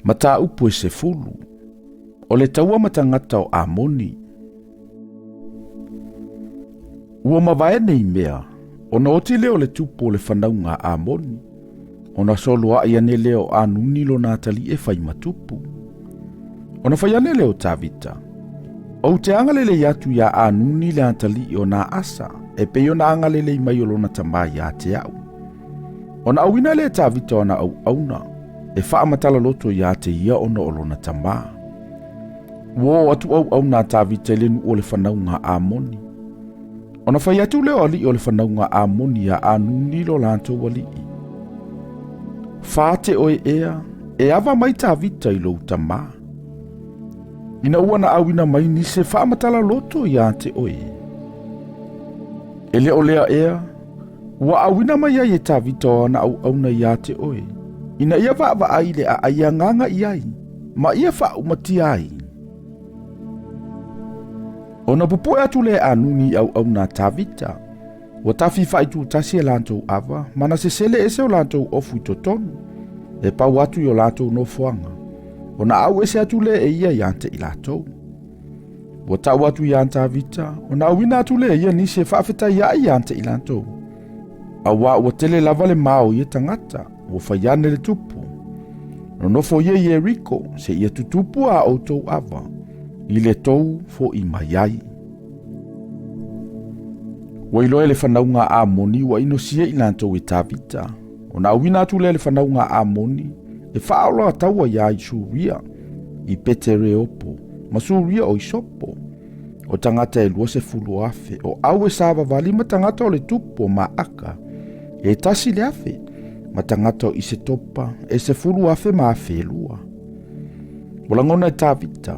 Mataupu e 10, o le taua ma tagata o Amoni. Ua mavae nei mea, ona oti lea o le tupu o le fanauga a Amoni, ona soloai ane lea o Anuni lona atalii e fai ma tupu. Ona fai ane lea o Tavita, Ou te agalelei atu iā Anuni le atalii o Naasa, e pei ona agalelei mai o lona tamā iā te a'u. Ona auina lea e Tavita o ana auauna, e faamatala loto iā te ia ona o lona tamā. Ua oo atu auauna a Tavita i le nuu o le fanauga a Amoni. Ona fai atu lea o alii o le fanauga a Amoni iā Anuni lo latou alii, Fate oe ea, e ava mai Tavita i lou tamā. Ina ua na auina mai nisi e faamatala loto iā te oe. E le o lea ea, ua auina mai ai e Tavita o ana auauna iā te oe, ina ia vaavaai i le aai agaga i ai, ma ia faaumatia ai. Ona pupue atu lea e Anuni i auauna a Tavita, ua tafi faaitutasi e latou ava, ma na sesele ese o latou ofu i totonu, e pau atu i o latou nofoaga, ona au ese atu lea e ia iā te i latou. Ua tau atu iā Tavita, ona auina atu lea e ia nisi e faafetai ai iā te i latou. Auā ua tele lava le ma o ia tagata, ua fai ane le tupu. Nonofo ia i Ieriko, seia tutupu a outou ava, i le tou foʻi mai ai. Ua iloa e le fanauga a Amoni ua inosia i latou e Tavita. Ona auina atu lea e le fanauga a Amoni e faaola taua iā i Suria, i Petereopo, ma Suria o Isopo. O tagata e 20,000, o au e savavali ma tagata o le tupu o Maaka, e 1,000, ma tagata o Isetopa e 10,000 ma 2,000. Ua lagona e Tavita,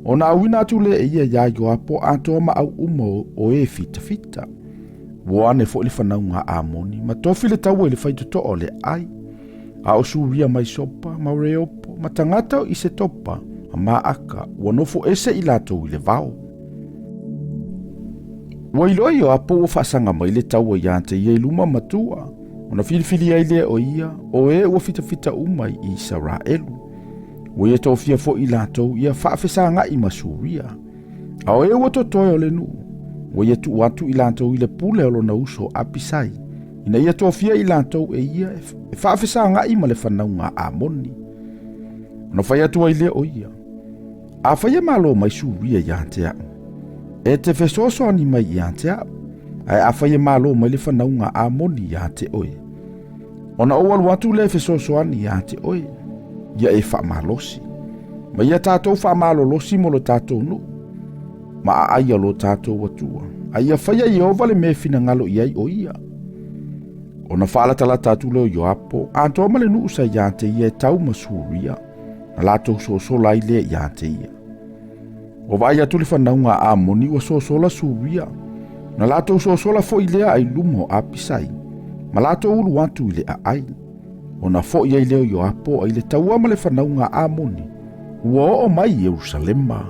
ona auina atu lea e ia iā Ioapo atoa ma au uma o e fitafita. Ua ane foi le fanauga a Amoni, ma tofi le taua i le faitotoa o le ai. A o Suria mai Sopa, ma Reopo, ma tagata o Isetopa, ma Maaka, ua nofo ese i latou i le vao. Ua iloa Ioapo ua faasaga mai le taua iā te ia i luma ma tua, ona filifili ai lea o ia, o e ua fitafita uma i Isaraelu. Ua ia tofia foi i latou ia faafesagaʻi ma Suria. A o e ua totoe o le nuu, ua ia tuu atu i latou i le pule o lona uso Apisai, ina ia tofia i latou e ia e faafesagaʻi ma le fanauga a Amoni. Ona fai atu ai lea o ia, Afai e malo mai Suria iā te a'u, e te fesoasoani mai iā te a'u, ae afai e malo mai le fanauga a Amoni iā te oe, ona ou alu atu lea e fesoasoani iā te oe, ia e faamalosi. Ma ia tatou faamalolosi mo lo tatou nuu, ma aai a lo tatou Atua, a ia faia Ieova le mea e finagalo i ai o ia. Ona faalatalata atu lea o Ioapo, atoa ma le nuu sa iā te ia e tau ma Suria, na latou sosola ai lea iā te ia. Ua vaai atu le fanauga a Amoni ua sosola Suria, na latou sosola foi lea ai luma o Apisai, ma latou ulu atu i le aai. Ona foi ai lea o Ioapo ai le taua ma le fanauga a Amoni, ua oo mai i Ierusalema.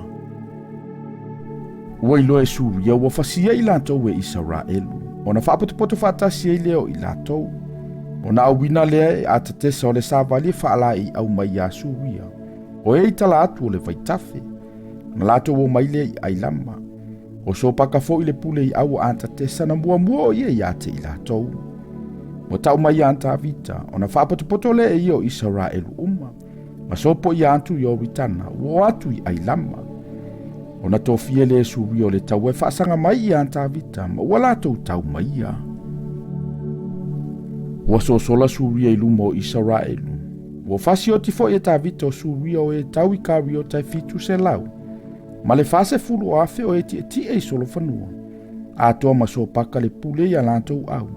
Ua iloa e Suria ua fasia i latou e Isaraelu, ona faapotopoto faatasi ai lea o i latou. Ona auina lea e Atatesa o le savali e faalaeiau mai iā Suria, o e i tala atu o le vaitafe. Na latou o mai lea i Ailama. O Sopaka foi le pule i au a Atatesa na muamua o ia iā te i latou. Ua tau mai iā Tavita, ona faapotopoto lea e ia o Isaraelu uma, ma sopoia atu i Ioritana, ua o atu i Ailama. Ona tofia lea e Suria o le taua e faasaga mai iā Tavita, ma ua latou tau mai ia. Ua sosola Suria i luma o Isaraelu. Ua fasioti foi e Tavita o Suria o e tau i kariota e 700, ma le 40,000 o e tietie i solofanua, atoa ma Sopaka le pule ia latou au,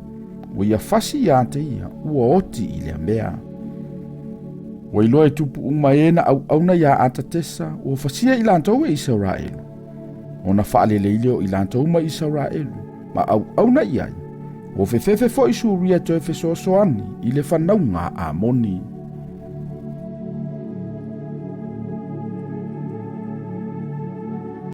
ua ia fasi iā te ia, ua oti i lea mea. Ua iloa e tupu uma e na auauna iā Atatesa, ua fasia i latou e Isaraelu. Ona faalelei lea o i latou ma Isaraelu, ma auauna i ai, ua fefefe foi Suria toe fesoasoani i le fanauga a Amoni.